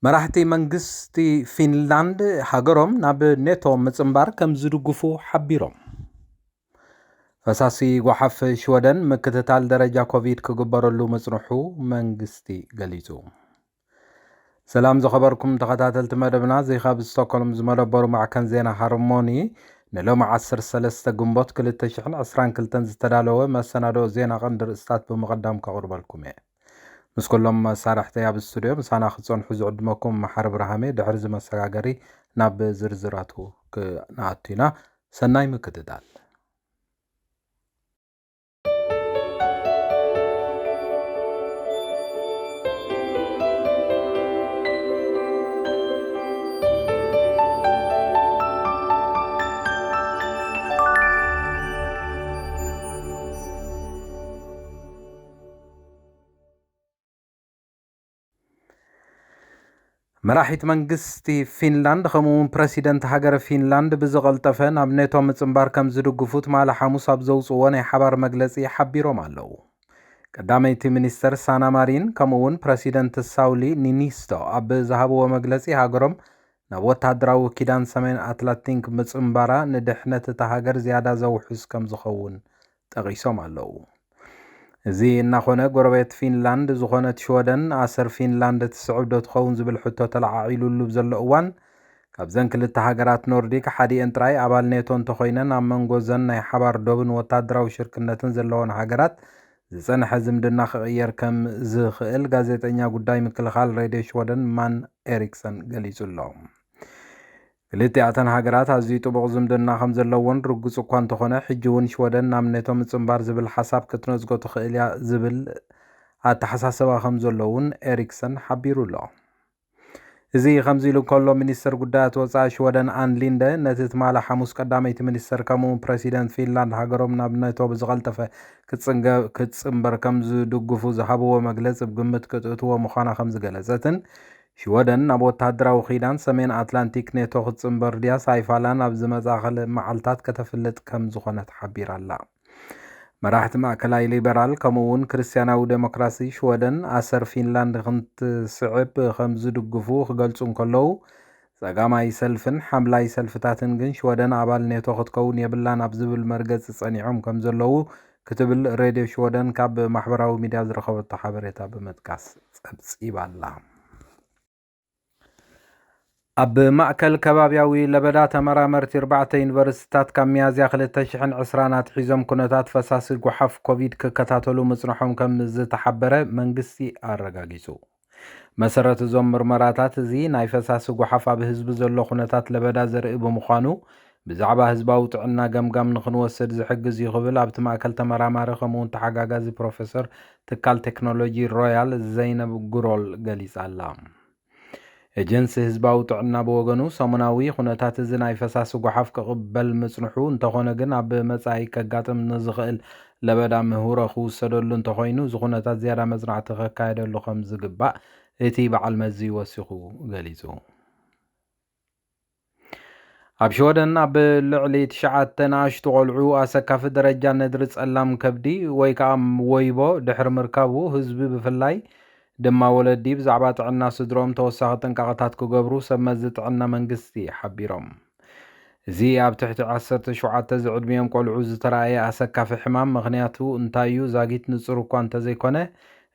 መራሕቲ መንግስቲ ፊንላንድ ሃገሮም ናብ ኔቶ ምጽንባር ከም ዝድግፉ ሓቢሮም። ፈሳሲ ጓሓፍ ሽወደን ምክትታል ደረጃ ኮቪድ ክግበረሉ ምጽንሑ መንግስቲ ገሊጹ። ሰላም ዝኸበርኩም ተኸታተልቲ መደብና፣ እዚ ካብ ስቶክሆልም ዝመደበሩ ማዕከን ዜና ሃርሞኒ ንሎሚ ዓሰርተ ሰለስተ ግንቦት ክልተ ሽሕን ዕስራን ክልተን ዝተዳለወ መሰናዶ ዜና ቀንዲ ርእስታት ብምቕዳም ከቕርበልኩም እየ። ምስ ኩሎም መሳርሕተይ ኣብ ስቱድዮ ምሳና ክጸንሑ ዝዕድመኩም መሓሪ ብርሃሜ። ድሕሪ እዚ መሰጋገሪ ናብ ዝርዝራቱ ክንኣቱ ኢና። ሰናይ ምክትታል። መራሒት መንግስቲ ፊንላንድ ከምኡ እውን ፕረሲደንት ሃገረ ፊንላንድ ብዝቐልጠፈ ናብ ኔቶ ምጽንባር ከም ዝድግፉ ትማሊ ሓሙስ ኣብ ዘውጽእዎ ናይ ሓባር መግለጺ ሓቢሮም ኣለዉ። ቀዳመይቲ ሚኒስተር ሳና ማሪን ከምኡ እውን ፕረሲደንት ሳውሊ ኒኒስቶ ኣብ ዝሃብዎ መግለጺ፣ ሃገሮም ናብ ወተሃደራዊ ኪዳን ሰሜን ኣትላንቲክ ምጽንባራ ንድሕነት እታ ሃገር ዝያዳ ዘውሕስ ከም ዝኸውን ጠቒሶም ኣለዉ። እዚ እናኾነ፣ ጎረቤት ፊንላንድ ዝኾነት ሽወደን ኣሰር ፊንላንድ ትስዕብ ዶ ትኸውን ዝብል ሕቶ ተለዓዒሉሉ ዘሎ እዋን፣ ካብዘን ክልተ ሃገራት ኖርዲክ ሓዲኤን ጥራይ ኣባል ኔቶ እንተኾይነን፣ ኣብ መንጎ ዘን ናይ ሓባር ዶብን ወታደራዊ ሽርክነትን ዘለወን ሃገራት ዝጸንሐ ዝምድና ክቕየር ከም ዝኽእል ጋዜጠኛ ጉዳይ ምክልኻል ሬድዮ ሽወደን ማን ኤሪክሰን ገሊጹ ኣሎ። ክልቲኣተን ሃገራት ኣዝዩ ጥቡቕ ዝምድና ከም ዘለወን ርጉጽ እኳ እንተኾነ፣ ሕጂ እውን ሽወደን ናብ ኔቶ ምጽንባር ዝብል ሓሳብ ክትነጽጎ ትኽእል እያ ዝብል ኣተሓሳስባ ከም ዘሎ እውን ኤሪክሰን ሓቢሩ ኣሎ። እዚ ከምዚ ኢሉ እንከሎ፣ ሚኒስተር ጉዳያት ወጻኢ ሽወደን ኣን ሊንደ ነቲ ትማሊ ሓሙስ ቀዳመይቲ ሚኒስተር ከምኡ እውን ፕረሲደንት ፊንላንድ ሃገሮም ናብ ኔቶ ብዝቐልጠፈ ክትጽንገ-፣ ክትጽንበር ከም ዝድግፉ ዝሃብዎ መግለጺ ብግምት ክትእትዎ ምዃና ከም ዝገለጸትን ሽወደን ናብ ወተሃደራዊ ኪዳን ሰሜን ኣትላንቲክ ኔቶ ክትጽንበር ድያስ ኣይፋላን ኣብ ዝመጻ ካልእ መዓልታት ከተፍልጥ ከም ዝኾነት ሓቢራ ኣላ። መራሕቲ ማእከላይ ሊበራል ከምኡ እውን ክርስትያናዊ ዴሞክራሲ ሽወደን ኣሰር ፊንላንድ ክንትስዕብ ከም ዝድግፉ ክገልጹ እንከለዉ፣ ጸጋማይ ሰልፍን ሓምላይ ሰልፍታትን ግን ሽወደን ኣባል ኔቶ ክትከውን የብላን ኣብ ዝብል መርገጺ ጸኒዖም ከም ዘለዉ ክትብል ሬድዮ ሽወደን ካብ ማሕበራዊ ሚድያ ዝረኸበቶ ሓበሬታ ብምጥቃስ ጸብጺባ ኣላ። ኣብ ማእከል ከባብያዊ ለበዳ ተመራመርቲ ኣርባዕተ ዩኒቨርሲቲታት ካብ ሚያዝያ ክልተ ሽሕን ዕስራን ኣትሒዞም ኩነታት ፈሳሲ ጓሓፍ ኮቪድ ክከታተሉ ምጽንሖም ከም ዝተሓበረ መንግስቲ ኣረጋጊጹ። መሰረት እዞም ምርመራታት፣ እዚ ናይ ፈሳሲ ጓሓፍ ኣብ ህዝቢ ዘሎ ኩነታት ለበዳ ዘርኢ ብምዃኑ፣ ብዛዕባ ህዝባዊ ጥዕና ገምጋም ንኽንወስድ ዝሕግዝ እዩ ክብል ኣብቲ ማእከል ተመራማሪ ከምኡውን ተሓጋጋዚ ፕሮፌሰር ትካል ቴክኖሎጂ ሮያል ዘይነብ ጉሮል ገሊጻ ኣላ። ኤጀንሲ ህዝባዊ ጥዕና ብወገኑ፣ ሰሙናዊ ኩነታት እዚ ናይ ፈሳሲ ጓሓፍ ክቕበል ምጽንሑ፣ እንተኾነ ግን ኣብ መጻኢ ከጋጥም ንዝኽእል ለበዳ ምህውሮ ክውሰደሉ እንተኾይኑ፣ እዚ ኩነታት ዝያዳ መጽናዕቲ ከካየደሉ ከም ዝግባእ እቲ በዓል መዚ ወሲኹ ገሊጹ። ኣብ ሽወደን ኣብ ልዕሊ ትሽዓተ ንኣሽቱ ቆልዑ ኣሰካፊ ደረጃ ነድሪ ጸላም ከብዲ ወይ ከኣ ወይቦ ድሕሪ ምርካቡ፣ ህዝቢ ብፍላይ ድማ ወለዲ ብዛዕባ ጥዕና ስድሮም ተወሳኺ ጥንቃቐታት ክገብሩ ሰብ መዚ ጥዕና መንግስቲ ሓቢሮም። እዚ ኣብ ትሕቲ ዓሰርተ ሸውዓተ ዝዕድሚኦም ቆልዑ ዝተራእየ ኣሰካፊ ሕማም ምኽንያቱ እንታይ እዩ ዛጊት ንጹር እኳ እንተዘይኮነ፣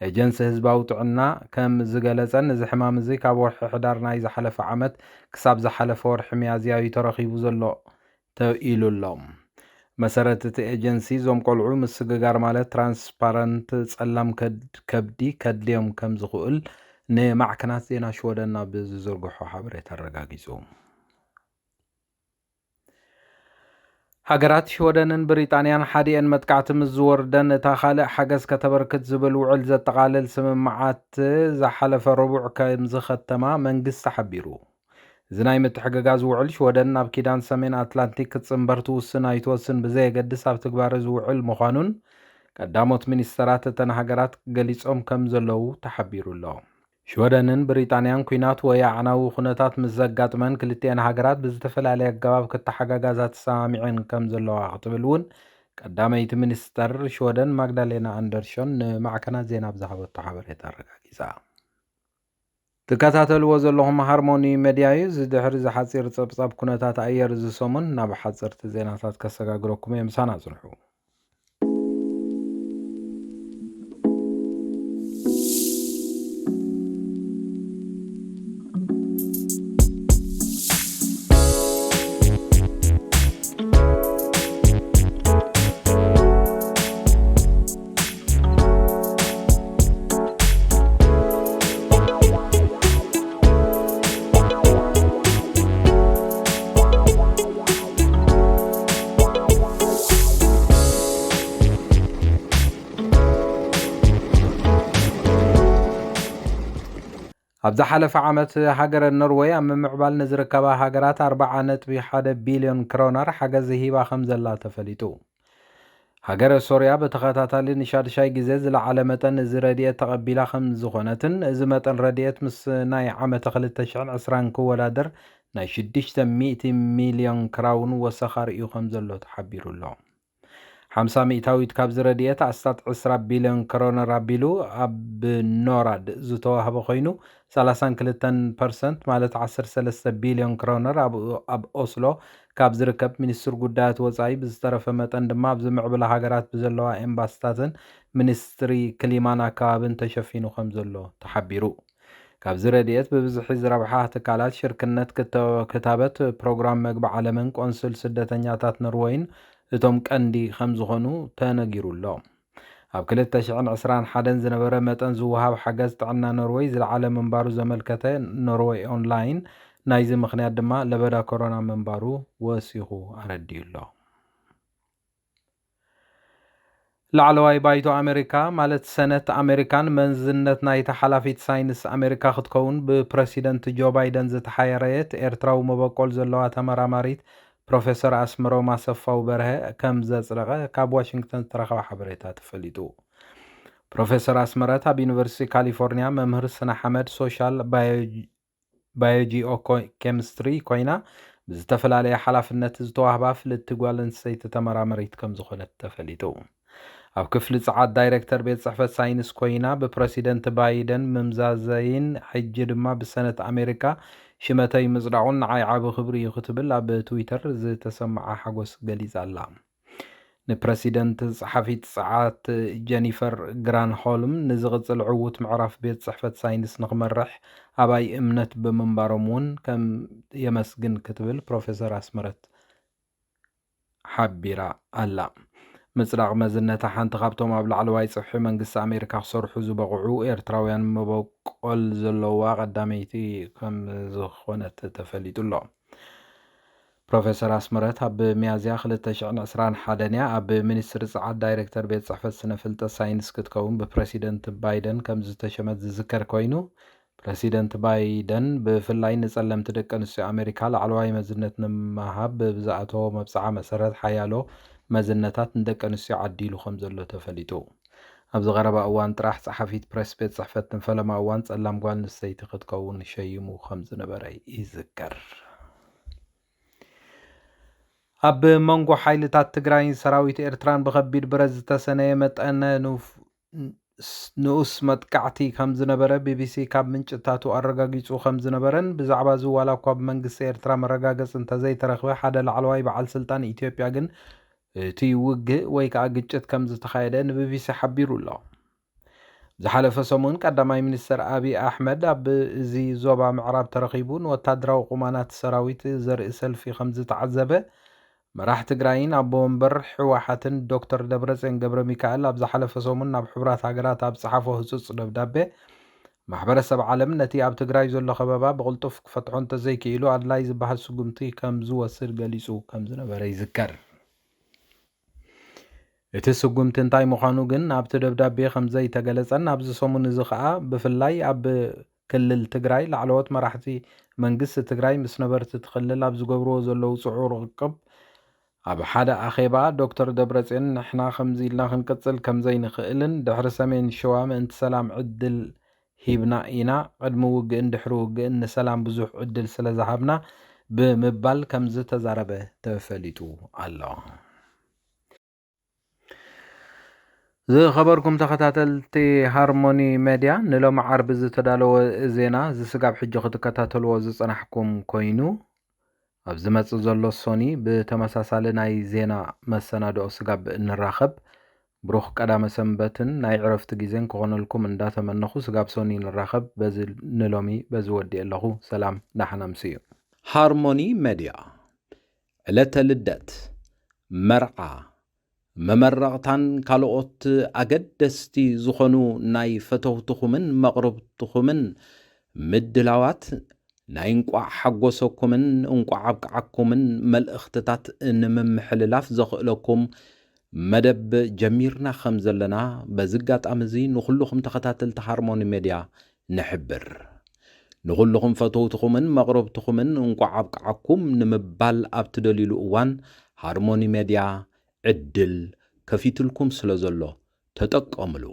ኤጀንሲ ህዝባዊ ጥዕና ከም ዝገለጸን፣ እዚ ሕማም እዚ ካብ ወርሒ ሕዳር ናይ ዝሓለፈ ዓመት ክሳብ ዝሓለፈ ወርሒ ሚያዝያ እዩ ተረኺቡ ዘሎ ተኢሉ ኣሎ። መሰረት እቲ ኤጀንሲ፣ እዞም ቆልዑ ምስግጋር ማለት ትራንስፓረንት ጸላም ከድ-፣ ከብዲ ከድልዮም ከም ዝኽእል ንማዕከናት ዜና ሽወደን ኣብ ዝዘርግሖ ሓበሬታ ኣረጋጊጹ። ሃገራት ሽወደንን ብሪጣንያን ሓዲኤን መጥቃዕቲ ምስ ዝወርደን እታ ካልእ ሓገዝ ከተበርክት ዝብል ውዕል ዘጠቓልል ስምምዓት ዝሓለፈ ረቡዕ ከም ዝኸተማ መንግስቲ ሓቢሩ። እዚ ናይ ምትሕግጋዝ ውዕል ሽወደን ናብ ኪዳን ሰሜን ኣትላንቲክ ክትጽንበር ትውስን ኣይትወስን ብዘየገድስ ኣብ ትግባረ ዝውዕል ምዃኑን ቀዳሞት ሚኒስተራት እተን ሃገራት ገሊጾም ከም ዘለዉ ተሓቢሩ ኣሎ። ሽወደንን ብሪጣንያን ኲናት ወይ ኣዕናዊ ኩነታት ምስ ዘጋጥመን ክልቲኤን ሃገራት ብዝተፈላለየ ኣገባብ ክተሓጋጋዛ ተሰማሚዐን ከም ዘለዋ ክትብል እውን ቀዳመይቲ ሚኒስተር ሽወደን ማግዳሌና ኣንደርሾን ንማዕከናት ዜና ኣብ ዝሃበቶ ሓበሬታ ኣረጋጊጻ። ትከታተልዎ ዘለኹም ሃርሞኒ መድያ እዩ። እዚ ድሕሪ እዚ ሓጺር ጸብጻብ ኩነታት ኣየር እዚ ሰሙን ናብ ሓጸርቲ ዜናታት ከሰጋግረኩም እየ። ምሳና ጽንሑ። ኣብ ዝሓለፈ ዓመት ሃገረ ኖርወይ ኣብ ምምዕባል ንዝርከባ ሃገራት ኣርብዓ ነጥቢ ሓደ ቢልዮን ክሮነር ሓገዝ ሂባ ከም ዘላ ተፈሊጡ። ሃገረ ሶርያ ብተኸታታሊ ንሻድሻይ ግዜ ዝለዓለ መጠን እዚ ረድኤት ተቐቢላ ከም ዝኾነትን፣ እዚ መጠን ረድኤት ምስ ናይ ዓመተ ክልተ ሽሕን ዕስራን ክወዳደር ናይ ሽዱሽተ ሚእቲ ሚልዮን ክራውን ወሰኻ ርእዩ ከም ዘሎ ተሓቢሩ ኣሎ። ሓምሳ ሚእታዊት ካብዚ ረድኤት ኣስታት ዕስራ ቢልዮን ክሮነር ኣቢሉ ኣብ ኖራድ ዝተዋህበ ኮይኑ፣ ሰላሳን ክልተን ፐርሰንት ማለት ዓሰርተ ሰለስተ ቢልዮን ክሮነር ኣብ፣ ኣብ ኦስሎ ካብ ዝርከብ ሚኒስትሪ ጉዳያት ወጻኢ ብዝተረፈ መጠን ድማ ኣብ ዝምዕብላ ሃገራት ብዘለዋ ኤምባስታትን ሚኒስትሪ ክሊማን ኣከባብን ተሸፊኑ ከም ዘሎ ተሓቢሩ። ካብዚ ረድኤት ብብዝሒ ዝረብሓ ትካላት ሽርክነት ክተ-፣ ክታበት ፕሮግራም መግቢ ዓለምን ቆንስል ስደተኛታት ኖርወይን እቶም ቀንዲ ከም ዝኾኑ ተነጊሩ ኣሎ። ኣብ ክልተ ሽሕን ዕስራን ሓደን ዝነበረ መጠን ዝወሃብ ሓገዝ ጥዕና ኖርወይ ዝለዓለ ምንባሩ ዘመልከተ ኖርወይ ኦንላይን፣ ናይዚ ምኽንያት ድማ ለበዳ ኮሮና ምንባሩ ወሲኹ ኣረዲኡ ኣሎ። ላዕለዋይ ባይቶ ኣሜሪካ፣ ማለት ሰነት ኣሜሪካን መዝነት ናይታ ሓላፊት ሳይንስ ኣሜሪካ ክትከውን ብፕረሲደንት ጆ ባይደን ዝተሓየረየት ኤርትራዊ መበቆል ዘለዋ ተመራማሪት ፕሮፌሰር ኣስመሮም ኣሰፋው በርሀ ከም ዘጽደቐ ካብ ዋሽንግተን ዝተረኸበ ሓበሬታ ተፈሊጡ። ፕሮፌሰር ኣስመረት ኣብ ዩኒቨርሲቲ ካሊፎርኒያ መምህር ስነ ሓመድ ሶሻል ባዮ-፣ ባዮጂኦ ኮ-፣ ኬሚስትሪ ኮይና፣ ብዝተፈላለየ ሓላፍነት ዝተዋህባ ፍልጥቲ ጓል ኣንስተይቲ ተመራመሪት ከም ዝኾነት ተፈሊጡ። ኣብ ክፍሊ ጸዓት ዳይሬክተር ቤት ጽሕፈት ሳይንስ ኮይና ብፕረሲደንት ባይደን ምምዛዘይን፣ ሕጂ ድማ ብሰነት ኣሜሪካ ሽመተይ ምጽዳቑን ንዓይ ዓቢ ክብሪ እዩ ክትብል ኣብ ትዊተር ዝተሰምዓ ሓጎስ ገሊጻ ኣላ። ንፕረሲደንት ጸሓፊት ጸዓት ጀኒፈር ግራንሆልም ንዝቕጽል ዕዉት ምዕራፍ ቤት ጽሕፈት ሳይንስ ንኽመርሕ ኣባይ እምነት ብምንባሮም እውን ከም የመስግን ክትብል ፕሮፌሰር ኣስመረት ሓቢራ ኣላ። ምጽዳቕ መዝነታ ሓንቲ ካብቶም ኣብ ላዕለዋይ ጽፍሒ መንግስቲ ኣሜሪካ ክሰርሑ ዝበቕዑ ኤርትራውያን መበቆል ዘለዋ ቀዳመይቲ ከም ዝኾነት ተፈሊጡ ኣሎ። ፕሮፌሰር ኣስመረት ኣብ ሚያዝያ ክልተ ሽሕን ዕስራን ሓደን እያ ኣብ ሚኒስትሪ ጸዓት ዳይሬክተር ቤት ጽሕፈት ስነ ፍልጠት ሳይንስ ክትከውን ብፕረሲደንት ባይደን ከም ዝተሸመት ዝዝከር ኮይኑ፣ ፕረሲደንት ባይደን ብፍላይ ንጸለምቲ ደቂ ኣንስትዮ ኣሜሪካ ላዕለዋይ መዝነት ንምሃብ ብዝኣተዎ መብጽዓ መሰረት ሓያሎ መዝነታት ንደቂ ኣንስትዮ ዓዲሉ ከም ዘሎ ተፈሊጡ። ኣብዚ ቀረባ እዋን ጥራሕ ጸሓፊት ፕሬስ ቤት ጽሕፈት ንፈለማ እዋን ጸላም ጓል ኣንስተይቲ ክትከውን ሸይሙ ከም ዝነበረ ይዝከር። ኣብ መንጎ ሓይልታት ትግራይን ሰራዊት ኤርትራን ብኸቢድ ብረት ዝተሰነየ መጠነ ንፍ-፣ ንኡስ መጥቃዕቲ ከም ዝነበረ ቢቢሲ ካብ ምንጭታቱ ኣረጋጊጹ ከም ዝነበረን፣ ብዛዕባ እዚ ዋላ እኳ ብመንግስቲ ኤርትራ መረጋገጺ እንተዘይተረኽበ፣ ሓደ ላዕለዋይ በዓል ስልጣን ኢትዮጵያ ግን እቲ ውግእ ወይ ከኣ ግጭት ከም ዝተኻየደ ንቢቢሲ ሓቢሩ ኣሎ። ዝሓለፈ ሰሙን ቀዳማይ ሚኒስተር ኣብይ ኣሕመድ ኣብ እዚ ዞባ ምዕራብ ተረኺቡ ንወታደራዊ ቁማናት ሰራዊት ዘርኢ ሰልፊ ከም ዝተዓዘበ፣ መራሕ ትግራይን ኣቦ ወንበር ህወሓትን ዶክተር ደብረጽዮን ገብረ ሚካኤል ኣብ ዝሓለፈ ሰሙን ናብ ሕቡራት ሃገራት ኣብ ጸሓፎ ህጹጽ ደብዳቤ፣ ማሕበረሰብ ዓለም ነቲ ኣብ ትግራይ ዘሎ ከበባ ብቕልጡፍ ክፈትሖ እንተዘይክኢሉ ኣድላይ ዝበሃል ስጉምቲ ከም ዝወስድ ገሊጹ ከም ዝነበረ ይዝከር። እቲ ስጉምቲ እንታይ ምዃኑ ግን ኣብቲ ደብዳቤ ከም ዘይተገለጸን፣ ኣብዚ ሰሙን እዚ ከኣ ብፍላይ ኣብ ክልል ትግራይ ላዕለዎት መራሕቲ መንግስቲ ትግራይ ምስ ነበርቲ እቲ ክልል ኣብ ዝገብርዎ ዘለዉ ጽዑቕ ርክብ፣ ኣብ ሓደ ኣኼባ ዶክተር ደብረጽዮን ንሕና ከምዚ ኢልና ክንቅጽል ከም ዘይንኽእልን ድሕሪ ሰሜን ሸዋ ምእንቲ ሰላም ዕድል ሂብና ኢና፣ ቅድሚ ውግእን ድሕሪ ውግእን ንሰላም ብዙሕ ዕድል ስለ ዝሃብና ብምባል ከም ዝተዛረበ ተፈሊጡ ኣሎ። ዝኸበርኩም ተኸታተልቲ ሃርሞኒ ሜድያ፣ ንሎሚ ዓርቢ ዝተዳለወ ዜና ዝስጋብ ሕጂ ክትከታተልዎ ዝጸናሕኩም ኮይኑ፣ ኣብ ዝመጽእ ዘሎ ሶኒ ብተመሳሳሊ ናይ ዜና መሰናድኦ ስጋብ እንራኸብ፣ ብሩኽ ቀዳመ ሰንበትን ናይ ዕረፍቲ ግዜን ክኾነልኩም እንዳተመነኹ፣ ስጋብ ሶኒ ንራኸብ። በዚ ንሎሚ በዚ ወዲኤ ኣለኹ። ሰላም፣ ደሓን ኣምስዩ። ሃርሞኒ ሜድያ፣ ዕለተ ልደት፣ መርዓ፣ መመረቕታን ካልኦት ኣገደስቲ ዝኾኑ ናይ ፈተውትኹምን መቕርብትኹምን ምድላዋት፣ ናይ እንቋዕ ሓጎሰኩምን እንቋዕ ኣብቅዓኩምን መልእኽትታት ንምምሕልላፍ ዘኽእለኩም መደብ ጀሚርና ከም ዘለና በዚ ኣጋጣሚ እዚ ንኹልኹም ተኸታተልቲ ሃርሞኒ ሜድያ ንሕብር። ንኹልኹም ፈተውትኹምን መቕረብትኹምን እንቋዕ ኣብቅዓኩም ንምባል ኣብ ትደልዩሉ እዋን፣ ሃርሞኒ ሜድያ ዕድል ከፊትልኩም ስለ ዘሎ ተጠቀምሉ።